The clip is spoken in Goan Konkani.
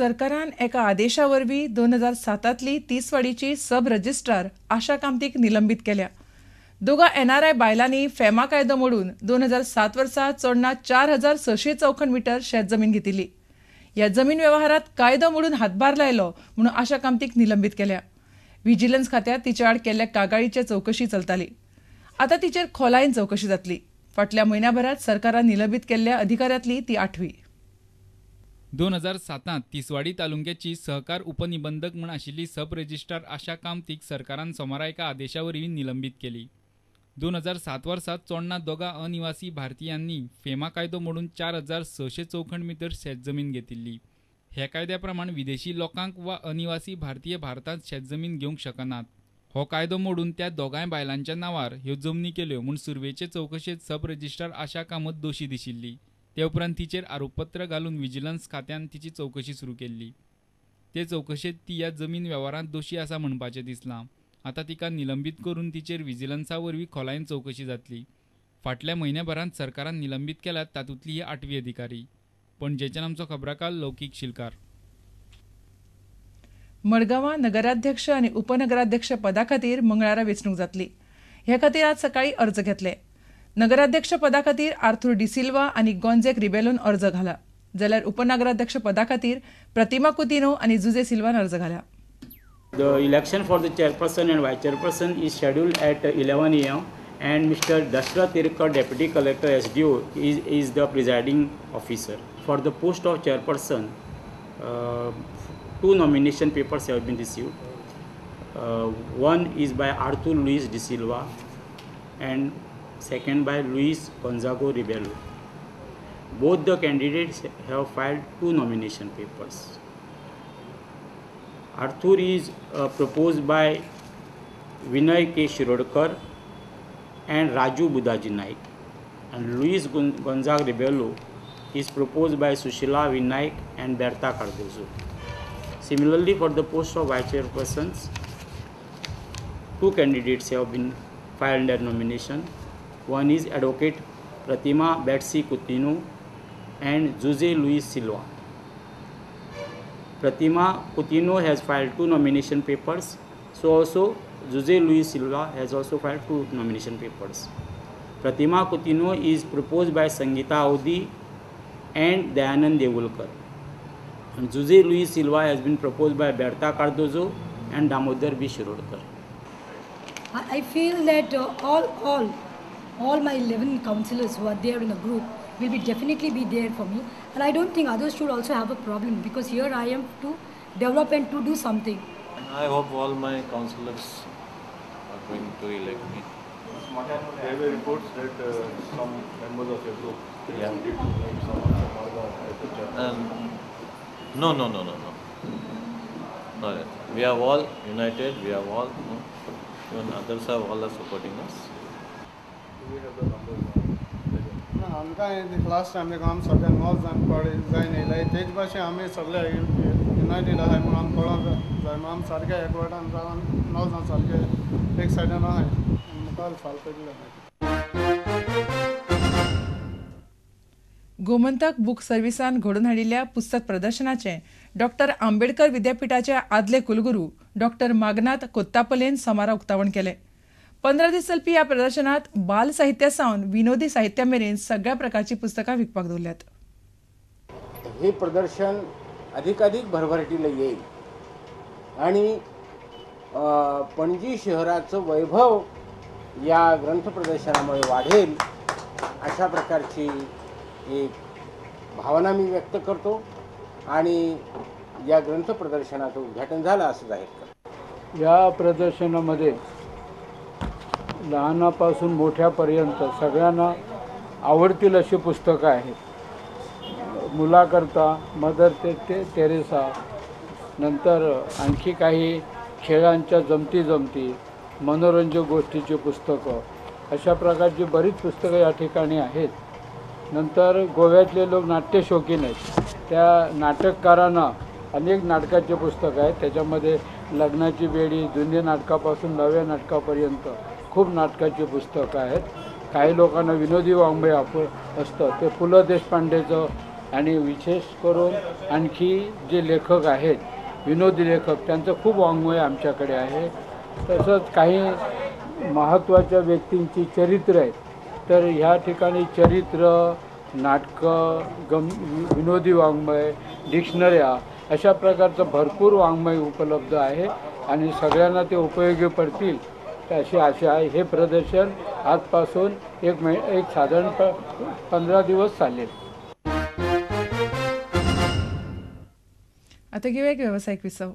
सरकारान एका आदेशा वरवीं 2007तली तिसवाडीची सब रजिस्ट्रार आशा कामतीक निलंबीत केल्या. दोगा एनआरआय बायलांनी फेमा कायदो मोडून 2007 वर्सा चोडणा 4600 चौखण मिटर शेत जमीन घेतिल्ली. ह्या जमीन व्यवहारात कायदो मोडून हातभार लायलो म्हणून आशा कामतीक निलंबीत केल्या. व्हिजिलन्स खात्यात तिच्या आड केल्ल्या कागाळीची चवकशी चलताली. आता तिचेर खोलायेन चवकशी जातली. फाटल्या म्हयन्याभरात सरकारान निलंबीत केल्ल्या अधिकाऱ्यांतली ती आठवी. 2007 तिसवाडी तालुक्याची सहकार उपनिबंधक म्हूण आशिल्ली सब रजिस्ट्रार आशा कामतीक सरकारान सोमारा एका आदेशा वरवीं निलंबीत केली. 2007 वर्सा चोडणा दोगा अनिवासी भारतीयांनी फेमा कायदो मोडून 4600 चौखण मिटर शेत जमीन घेतिल्ली. ह्या कायद्या प्रमाण विदेशी लोकांक वा अनिवासी भारतीय भारतांत शेत जमीन घेवंक शकनात. हो कायदो मोडून त्या दोगांय बायलांच्या नांवार ह्यो जमनी केल्यो म्हूण सुरवेचे चवकशेंत सब रजिस्ट्रार आशा कामत दोशी दिशिल्ली. ते उपरांत तिचेर आरोपपत्र घालून विजिलन्स खात्यान तिची चवकशी सुरू केल्ली. ते चवकशेंत ती ह्या जमीन वेव्हारांत दोशी आसा म्हणपाचें दिसलां. आतां तिका निलंबीत करून तिचेर विजिलन्सा वरवीं खोलायेन चवकशी जातली. फाटल्या म्हयन्याभरांत सरकारान निलंबीत केल्यात तातूंतली ही आठवी अधिकारी. पणजेच्यान आमचो खबराकार लौकीक शिलकार. मडगांवां नगराध्यक्ष आनी उपनगराध्यक्ष पदा खातीर मंगळारा वेंचणूक जातली. हे खातीर आज सकाळीं अर्ज घेतले. नगराध्यक्ष पदा खातीर आर्थूर डिसिल्वा आनी गोंजेक रिबेलोन अर्ज घाला, जाल्यार उपनगराध्यक्ष पदा खातीर प्रतिमा कुतिनो आनी जुजे सिल्वान अर्ज घाला. The election for the chairperson and vice chairperson is scheduled at 11 a.m. and Mr. Dashrath Tirkar, Deputy Collector SDO, is the presiding officer. For the post of chairperson, 2 nomination papers have been received. One is by Arthur Luis De Silva and second by Luis Gonzago Rebello. Both the candidates have filed 2 nomination papers. Arthur is proposed by Vinay K. Shirodkar and Raju Budaji Naik, and Luis Gonzago Rebello is proposed by Sushila Vinayak and Berta Cardozo. Similarly, for the post of vice chairpersons, 2 candidates have been filed their nomination. One is Advocate Pratima Betsy Coutinho and Jose Luis Silva. Pratima Coutinho has filed 2 nomination papers, so also Jose Luis Silva has also filed 2 nomination papers. Pratima Coutinho is proposed by Sangeeta Audi and Dayanand Devulkar. And Jose Luis Silva has been proposed by Berta Cardozo and Damodar B. Shirodkar. I feel that all my 11 councillors who are there in the group will be definitely be there for me, and I don't think others should also have a problem, because here I am to develop and to do something. I hope all my councillors are going to elect me. There were reports that some members of your group wanted to name someone from Margao. No. Not yet. We are all united. We are all, even others are all are supporting us. Do we have the numbers now? आमकां लास्ट टायम देखून आमी सगळे 9 जाण जायन येयले तेच भाशेन आमी सगळे युनायटेड आहाय म्हणून आमी कळोंक जाय म्हणून आमी सारके एकवटान जावन 9 जाण सारके एक सायडीन आहाय मुखार फाल पडले. गोमंतक बूक सर्विसान घडोवन हाडिल्ल्या पुस्तक प्रदर्शनाचें डॉक्टर आंबेडकर विद्यापीठाचे आदले कुलगुरू डॉक्टर मागनाथ कोत्तापलेन सोमारा उक्तावण केलें. 15 दीस चलपी ह्या प्रदर्शनात बाल साहित्या सावन विनोदी साहित्या मेरेन सगळ्या प्रकारची पुस्तकां विकपाक दवरल्यात. हे प्रदर्शन अधिकाधिक भरभराटीला येईल आणि पणजी शहराचं वैभव या ग्रंथ प्रदर्शनामुळे वाढेल अशा प्रकारची एक भावना मी व्यक्त करतो आणि या ग्रंथ प्रदर्शनाचं उद्घाटन झालं असं जाहीर करतो. या प्रदर्शनामध्ये लहानापासून मोठ्यापर्यंत सगळ्यांना आवडतील अशी पुस्तकं आहेत. मुलाकरता मदर तेरेसा, नंतर आणखी काही खेळांच्या जमती जमती, मनोरंजक गोष्टीची पुस्तकं, अशा प्रकारची बरीच पुस्तकं या ठिकाणी आहेत. नंतर गोव्यातले लोक नाट्यशौकीन आहेत, त्या नाटककारांना अनेक नाटकाचे पुस्तकं आहेत. त्याच्यामध्ये लग्नाची बेडी, जुन्या नाटकापासून नव्या नाटकापर्यंत खूप नाटकाची पुस्तकं आहेत. काही लोकांना विनोदी वाङ्मय असतं, ते पु ल देशपांडेचं आणि विशेष करून आणखी जे लेखक आहेत विनोदी लेखक त्यांचं खूप वाङ्मय आमच्याकडे आहे. तसंच काही महत्त्वाच्या व्यक्तींची चरित्र आहेत, तर ह्या ठिकाणी चरित्र, नाटकं, विनोदी वाङ्मय, डिक्शनऱ्या अशा प्रकारचं भरपूर वाङ्मय उपलब्ध आहे आणि सगळ्यांना ते उपयोगी पडतील अशी आशा आहे. हे प्रदर्शन आजपासून एक साधारण 15 दिवस चालेल. आता घेऊया एक व्यावसायिक विसव.